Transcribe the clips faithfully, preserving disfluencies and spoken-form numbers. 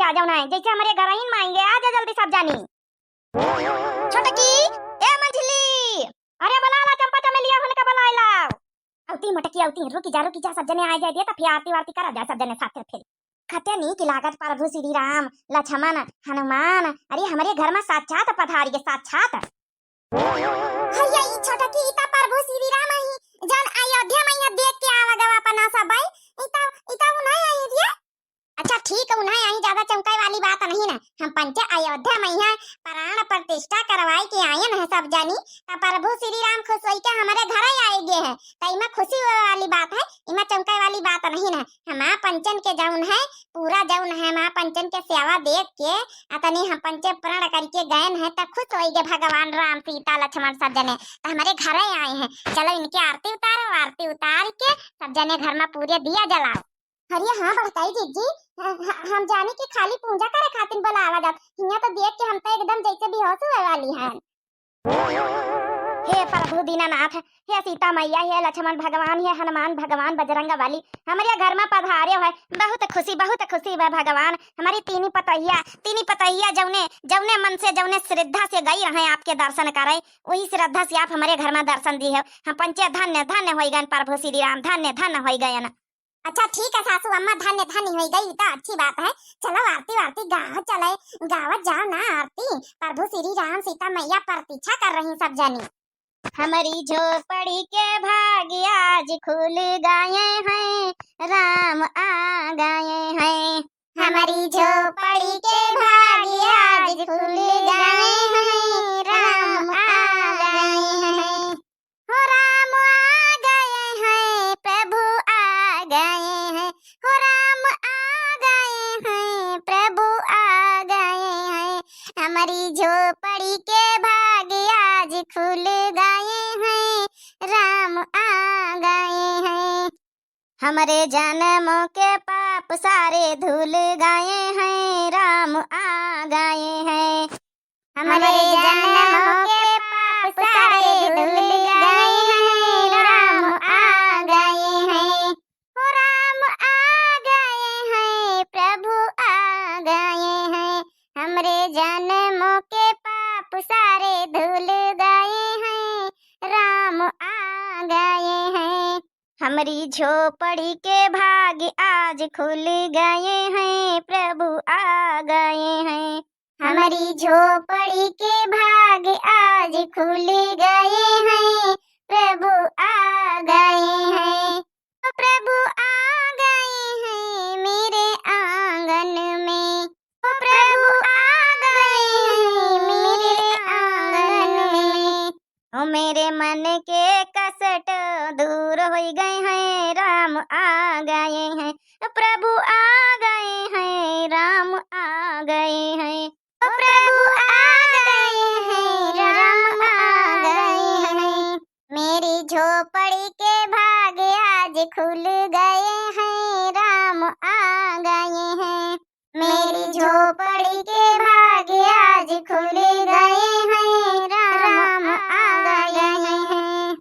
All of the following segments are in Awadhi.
आ जाओ ना, जैसे हमरे घरहिन में आएंगे, आ जा जल्दी सब जानी। छोटकी, ए मंझली, अरे बुला ला चंपा चमेलिया, उनका बुलाए लाओ। अउती मोटकी, अउती, रुकी जा, रुकी जा, सब जने आए जाए दे, त फिर आरती वारती करा जाए सब जने साथे फिर। खते नीक लागत प्रभु श्री राम, लक्ष्मण, हनुमान, अरे हमरे घर में साक्षात पधारिगे, साक्षात। हइया ई छोटकी, ई त प्रभु श्री राम ही, जौन अयोध्या में यहाँ देख के आवा गवा अपना सब भाई, ई त, ई त उन्हें आई रे। अच्छा ठीक है, उन्हें आई ज्यादा चौंकाए वाली बात नहीं ना, हम पंचे अयोध्या में यहाँ प्राण प्रतिष्ठा करवाए के आयन है सब जानी, त प्रभु श्री राम खुश होई के हमरे घर ही आए गए हैं, त इमा खुशी होए वाली बात है, इमा चौंकाए वाली बात नहीं ना। हमार पंचन के जौन है, पूरा जौन है, हमार पंचन के सेवा देख के, अतनी हम पंचे प्रण करके गयन है, त खुश होई गए भगवान राम, सीता, लक्ष्मण सब जने, त हमरे घरे आए हैं। चलो इनके आरती उतारो, आरती उतार के सब जने घर में पूरे दिया जलाओ। अरे हाँ बड़काई जीजी, ह-, ह-, हम जाने कि खाली पूजा करे खातिर बुलावा जात, हियाँ तो देख के हम तो एकदम जैसे बेहोश हुए वाली हैं। हे प्रभु दीनानाथ, हे सीता मैया, हे लक्ष्मण भगवान, हे हनुमान भगवान, बजरंग बली, हमरे घर में पधारे है। बहुत खुशी, बहुत खुशी बा भगवान। हमारी तीनी पतैया, तीनी पतैया जौने, जौने मन से, जौने श्रद्धा से गई रहे आपके दर्शन करे, वही श्रद्धा से आप हमरे घर में दर्शन दी हो। हम पंचे धन्य, धन्य होई गए प्रभु श्री राम, धन्य, धन्य होई गए ना। अच्छा ठीक है सासू अम्मा, धन्य धन्य होई गई, ई त अच्छी बात है। चलो आरती वारती गाओ, चले गावत जाओ ना आरती। प्रभु श्री राम सीता मैया प्रतीक्षा कर रही सब जनी। हमरी झोपड़ी के भाग आज खुल गए हैं, राम आ गए हैं। हमरी झोपड़ी के भाग आज खुल गए हैं, राम आ गए हैं। हो राम आ गए हैं, प्रभु आ गए हैं, हो राम आ गए हैं, प्रभु आ गए हैं। हमरी झोपड़ी के भाग आज खुल गए हैं, राम आ गए हैं। हमरे जन्मों के पाप सारे धुल गए हैं, राम आ गए हैं। हमरे जन्मों के पाप सारे धुल गए हैं, राम आ गए हैं। हो राम आ गए हैं, प्रभु आ गए हैं। हमरे जन्मों के पाप सारे धुल गए हैं, राम आ गए हैं। हमरी झोपड़ी के भाग आज खुल गए हैं, प्रभु आ गए हैं। हमरी झोपड़ी के भाग आज खुल गए हैं, प्रभु आ गए हैं। प्रभु आ गए हैं मेरे आंगन में, ओ प्रभु आ गए हैं मेरे आंगन में। ओ मेरे मन के कष्ट दूर हो गए हैं, राम आ गए हैं, प्रभु आ गए हैं, राम आ गए हैं। ओ प्रभु आ गए हैं, राम आ गए हैं। मेरी झोपड़ी के भाग आज खुल गए हैं, राम आ गए हैं। मेरी झोपड़ी के भाग आज खुल गए हैं, राम आ गए हैं।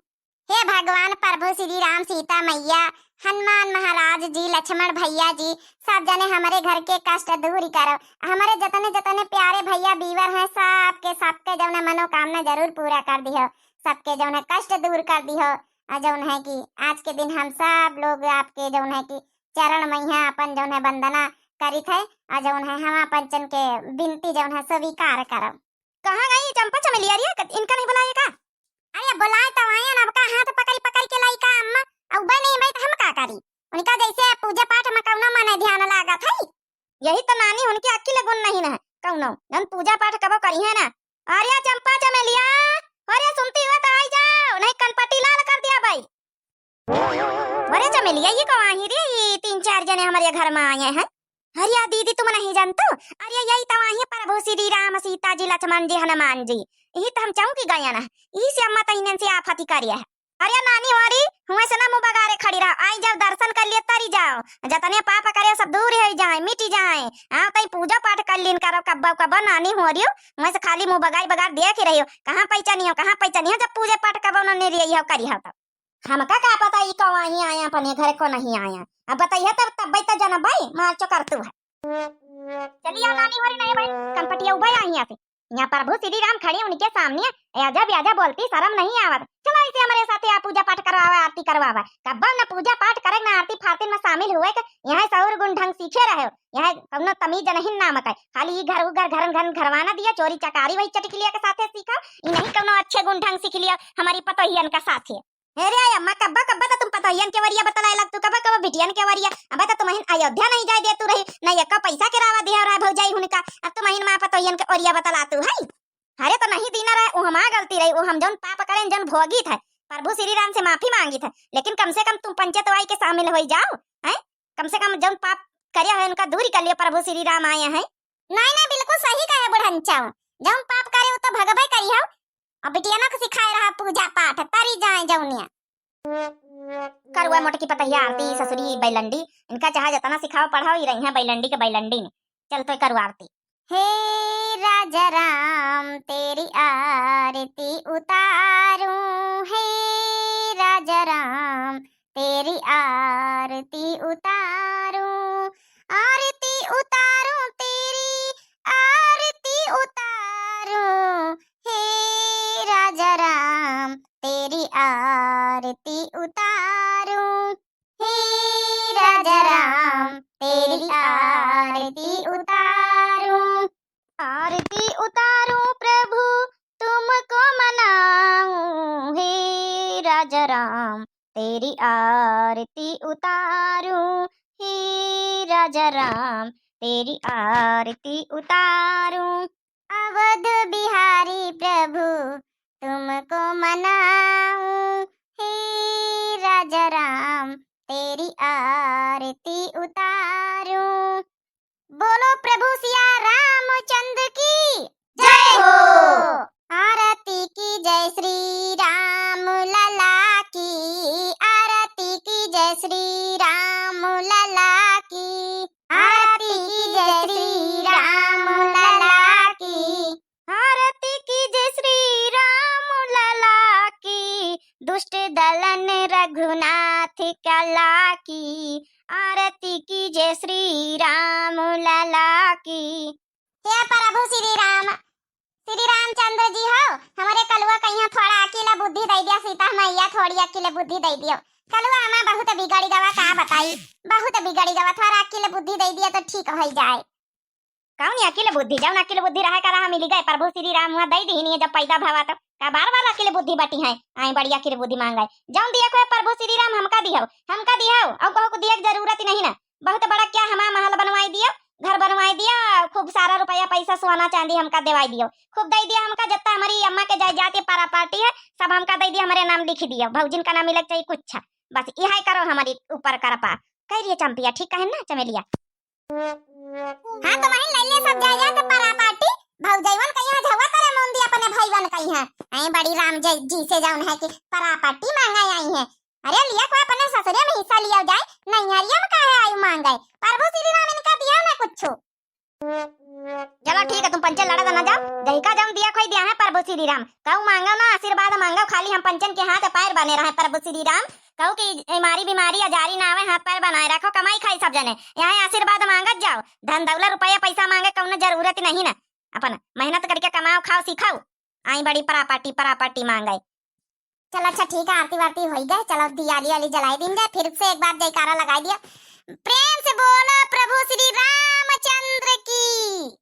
हे भगवान प्रभु श्री राम, सीता मैया, हनुमान महाराज जी, लक्ष्मण भैया जी, सब जने हमरे घर के कष्ट दूर करो। हमरे जतने जतने प्यारे भैया बीवर हैं, सबके, सबके जौने मनोकामना जरूर पूरा कर दिहो, सबके जौने कष्ट दूर कर दिहो। और जौन है कि आज के दिन हम सब लोग आपके जौन है कि चरण मैया अपन जौन है वंदना करित है, और जौन है हमार पंचन के विनती जौन है स्वीकार करो। कहाँ गई चंपा चमेलिया रे? कत-, इनका नहीं बुलाए का? अरे बुलाए तो आयन, अब का हाथ पकड़ पकड़ के लाई का अम्मा? अब बे नहीं बे तो हम का करी? उनका जैसे पूजा पाठ में कौनो मने ध्यान लागत है। यही तो नानी उनके अक्की लगुन नहीं न है कौनो, जन पूजा पाठ कबो करी है ना। अरे चंपा चमेलिया, अरे सुनती हो तो आई जाओ, नहीं कनपट्टी लाल कर दिया भाई। अरे चमेलिया, ये कौन ही रे? ये तीन चार जने हमारे घर में आए हैं। अरे या दीदी, तुम नहीं जानतो? अरे यही तो वही प्रभु श्री राम, सीता जी, लक्ष्मण जी, हनुमान जी। यही तो हम चौंकी गए ना। यही से अम्मा तहीनन से आफत ही करिया है। अरे नानी हो री, हुए से ना मुँह बगारे खड़ी रहो। आई जाओ, दर्शन कर लिए तरी जाओ। जतने पाप करे सब दूर हो जाए, मिट जाए। हाँ, तई पूजा पाठ कर लीन करो कब्बो कब्बो नानी हो री हो। हुए से खाली मुँह बगाई बगार देख ही रही हो। कहाँ पैसा नहीं हो, कहाँ पैसा नहीं हो, जब पूजा पाठ कबो न नहीं रही हो, करी हो तब। हमका का पता ई कवाही आया, अपने घर को नहीं आया। अब बताइए तब, तब तो जनबै, मार चो कर तू है। चली आओ नानी होरी, नहीं भाई, कनपटिया उबा आई यहाँ से। यहाँ प्रभु श्री राम खड़े उनके सामने, आजा ब्याजा बोलती, शर्म नहीं आवत। चलो इसे हमारे साथे आप पूजा पाठ करवावा, आरती करवावा। कब्बो न पूजा पाठ करे, न आरती फारती में शामिल हुए के। यहाँ सौर गुण ढंग सीखे रहे हो, यहाँ कौनो तमीज नहीं नाम का। खाली ई घर उ घर, घरन घरन घरवाना दिया, चोरी चकारी वही चटिकलिया के साथे सीखा। ई नहीं कौनो अच्छे गुण ढंग सीख लिया हमारी पतोहियन का साथे। अरे अम्मा, कब्बा कब्बा तो तुम पतोहियन के वरिया बतलाए लगतू, कब्बा कब्बा बिटियन के वरिया। अबे तो तुमहिन अयोध्या नहीं जाए देतू रही, नहीं एको पैसा के रावा दिया रहा भौजाई हुनका, अब तुमहिन माँ पतोहियन के वरिया बतलातू है। अरे तो नहीं दीना रहे, वो हमार गलती रही, वो हम जौन पाप करें, जौन भोगी थे, प्रभु श्री राम से माफी मांगी थे, लेकिन कम से कम तुम पंचे तो आई के शामिल हो जाओ, हैं? कम से कम जौन पाप करे है उनका दूर कर लियो, प्रभु श्री राम आए हैं। नहीं नहीं, बिल्कुल सही कहे बुढ़नचा, जौन पाप करे वो तो भगबे करी हो। अब बिटियना के सिखाए रहा पूजा पाठ, तरी जाए जौनिया। करुआ मोटकी पतहिया आरती ससुरी बैलंडी, इनका चाहे जितना सिखाओ पढ़ाओ, ई रही हैं बैलंडी के बैलंडी ने। चल तो करुआ आरती। हे राजा राम तेरी आरती उतारूं, हे राजा राम तेरी आरती उतारूं, आरती उतारूं तेरी, आरती उतारूं, हे राजा राम तेरी आरती उतारूं, हे राजा राम तेरी आरती उतारूं। आरती उतारूं प्रभु तुमको मनाऊं, हे राजा राम तेरी आरती उतारूं, हे राजा राम तेरी आरती उतारूं। अवध बिहारी प्रभु तुमको मनाऊं, हे राजा राम तेरी आरती उतारूं। बोलो प्रभु सिया रामचंद्र की जय हो। आरती की जय श्री राम लला की, आरती की जय श्री राम लला की, आरती की जय श्री राम लला की। आरती की जय श्री राम लला की, दुष्ट दलन रघुनाथ कला की। आरती की जय श्री राम लला की। हे प्रभु श्री राम, श्री रामचंद्र जी हो, हमरे कलुआ कहिया थोड़ा अकिल बुद्धि दे दिया, सीता मैया थोड़ी अकिल बुद्धि दे दियो। कलुआ हमार बहुत बिगड़ी गवा, का बताई, बहुत बिगड़ी गवा, थोड़ा अकिल बुद्धि दे दिया तो ठीक हो जाए। कौन अकिल बुद्धि? जौन अकिल बुद्धि रहे का रहा मिली गए। प्रभु श्री राम हुआ दे दीहिन, जब पैदा भवा तो का बार बार अकिल बुद्धि बटी है? आई बड़ी अकिल बुद्धि मांगे। जौन दिया को है प्रभु श्री राम हमका दियो, हमका दियो, और कहो को दिए की जरूरत ही नहीं ना। बहुत बड़ा क्या हमार महल बनवाई दियो, घर बनवाई दियो, खूब सारा रुपया पैसा सोना चांदी हमका देवाई दियो, खूब दे दियो हमका, जितना हमारी अम्मा के जायदाद पारा पार्टी है सब हमका दे दियो, हमारे नाम लिख दियो, भौजिन का नाम मिले चाहिए कुछ, बस यही करो हमारी ऊपर कृपा। कह रही है चंपिया, ठीक कहे ना चमेलिया? हाँ, तो वहीं ले ले सब जायदाद के परापाटी। भौजैवन कहिया झगड़ा करे मोंदी अपने भाईवन कहिया। ऐ बड़ी राम जी, जी से जौन है कि परापाटी मांगे आई है। अरे लिया को अपने ससुरे में हिस्सा लिया जाए, नैहरिया में काहे आई मांगे? प्रभु श्री राम इनका दिया ना कुछ। चलो ठीक है, तुम पंचन लड़ा ना जाओ, जहिका जौन दिया खोई दिया है प्रभु श्री राम। कहू मांगो ना आशीर्वाद मांगो, खाली हम पंचन के हाथ पैर बने रहे प्रभु श्री राम। कहू कि बीमारी बीमारी अजारी ना आवे, हाथ पैर बनाए रखो, कमाई खाई सब जने। यहाँ आशीर्वाद मांगत जाओ, धन दौलत रुपया पैसा मांगे कौनो जरूरत नहीं ना। अपन मेहनत करके कमाओ, खाओ, सिखाओ। आई बड़ी परापाटी परापाटी मांगे। चलो अच्छा ठीक है, आरती वारती होई गए, चलो दिया लिया ली जलाई दीन जाए, फिर से एक बार जयकारा लगाई दिया, प्रेम से बोलो प्रभु श्री रामचंद्र की।